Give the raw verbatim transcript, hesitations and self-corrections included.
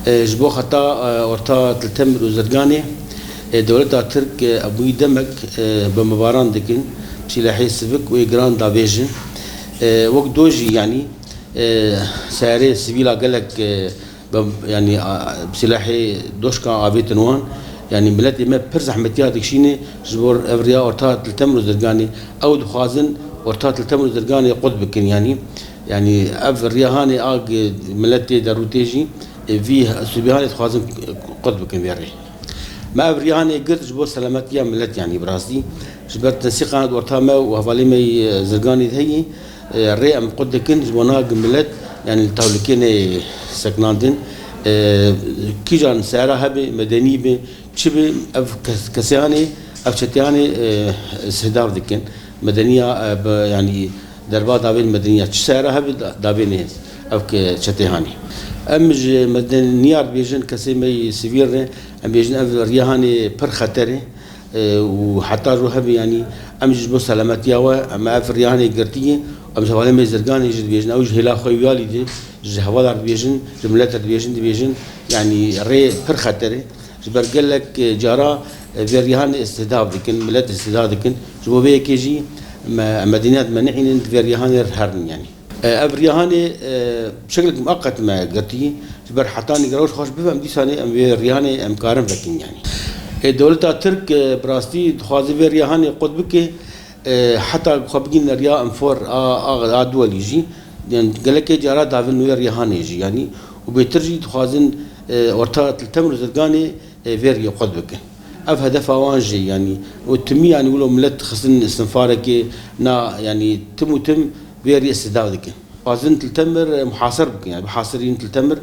E, ji bo xeta, e, orta Til Temir û Zirganê, e, dewleta Tirk, e, bûyî demek, e, bombebaran dikin, silahê sivik û ê giran davêjin. E, wek do jî, yanî, e, seyarê sivîla gelek, e, bem-, yanî, a, silahê doşka avêtin wan. Yanî miletê me pir zehmetiya dikişîne ji bo ev riya orta Til Temir û Zirganê. Ew dixwazin orta Til Temir û Zirganê qut bikin, yanî. Yanî ev riya hanê a g-, miletê derûtê jî, e, vî Sûbihanê dixwazin qut bikin vê rê. Me ev riya hanê girt ji bo selametiya milet, yanî bi rastî. Ji ber tensîqan di orta me û hevalê me yê Zirganê de heye, e, rê em qut dikin ji bo na g-, milet, yanî li tehlikê neyê sekinandin. E, kîjan seyara hebe, medenî be, çi be, ev kes-, kesê hanê, ev çetê hanê, e, îstihdav dikin. Medeniya, e, bi, yanî, derba davên medeniya. Çi seyara hebe da-, davênê ev ke çetê hanê. Em ji medeniya dibêjin, kesê me yê sivîl re, em bêjin ev riya hanê pir xeter e, e, û heta ro hebe, yanî, em jî ji bo selametiya we, em ev riya hanê girtiye, em ji hevalê me Zirganê jî dibêjin, ew ji hêla xwe wî alî de, ji hevala dibêjin, ji mileta dibêjin, dibêjin, yanî, rê pir xeter e. Ji ber gelek, e, cara, e, vê riya hanê îstihdav dikin, milet îstihdav dikin. Ji bo vê yekê jî me, em medeniya dime nehînin, di vê riya hanê re herin, yanî. E, ev riya hanê, e, şeklek muqeqet me girtî. Ji ber hetanî gera xweş bibe, em dîsanê em vê riya hanê em karin vekin, yanî. E, dewleta Tirk, e, bi rastî dixwaze vê riya hanê qut bike, e, heta xwe bigihîne riya enfor a, a, a duwelî jî. Yanî gelekê cara davin wê riya hanê jî, yanî. Û bêtir jî dixwazin, e, orta Til Temir û Zirganê, e, vê riyê qut bikin. Ev hedefa wan jî, yanî, û timî, yanî, wilo milet xistin sinfarekê na, yanî, tim û tim vê riyê îstihdav dikin. Xwazin Til Temir, e, muhasir bikin, yanî, bihasirîn Til Temir,